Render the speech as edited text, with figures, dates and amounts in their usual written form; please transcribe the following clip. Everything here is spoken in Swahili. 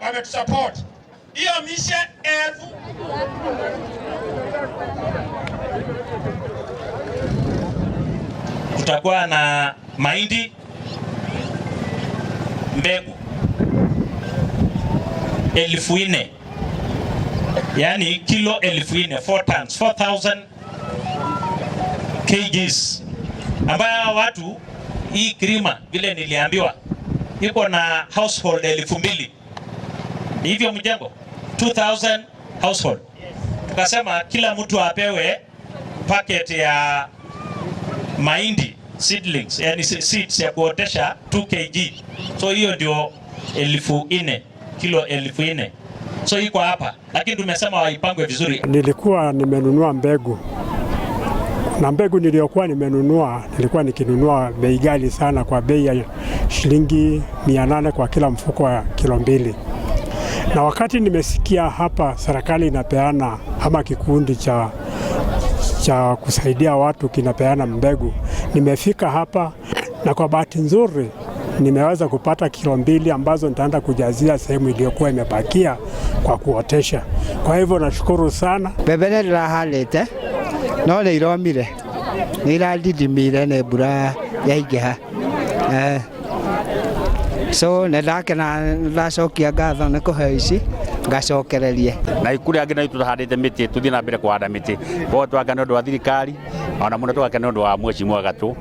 Wametusupport hiyo miche elfu. Tutakuwa na mahindi mbegu 4,000, yaani kilo 4,000, 4 tons, 4000 kgs, ambayo watu hii Kirima vile niliambiwa iko na household 2,000. Ni hivyo mjengo 2000 household. Tukasema kila mtu apewe packet ya mahindi seedlings, yani seeds ya kuotesha 2 kg. So hiyo ndio 4,000, kilo 4,000. So iko hapa, lakini tumesema waipangwe vizuri. Nilikuwa nimenunua mbegu na mbegu niliyokuwa nimenunua nilikuwa nikinunua bei ghali sana, kwa bei ya shilingi 800 kwa kila mfuko wa kilo 2. Na wakati nimesikia hapa serikali inapeana ama kikundi cha kusaidia watu kinapeana mbegu, nimefika hapa na kwa bahati nzuri nimeweza kupata kilo 2 ambazo nitaenda kujazia sehemu iliyokuwa imebakia kwa kuotesha. Kwa hivyo nashukuru sana. Mbembe nĩ ndĩrahandĩte no nĩ iromire, nĩ iradidimire nĩ mbura yaingĩha. So nĩ ndakena, ndacokia ngatho nĩ kũheo ici ngacokererie. Na kũrĩa angĩ na tũtahandĩte mĩtĩ tũthiĩ na mbere kũhanda mĩtĩ, koguo twakena nĩ ũndũ wa thirikari ona mũno tũgakena nĩ ũndũ wa mheshimiwa Gatũ.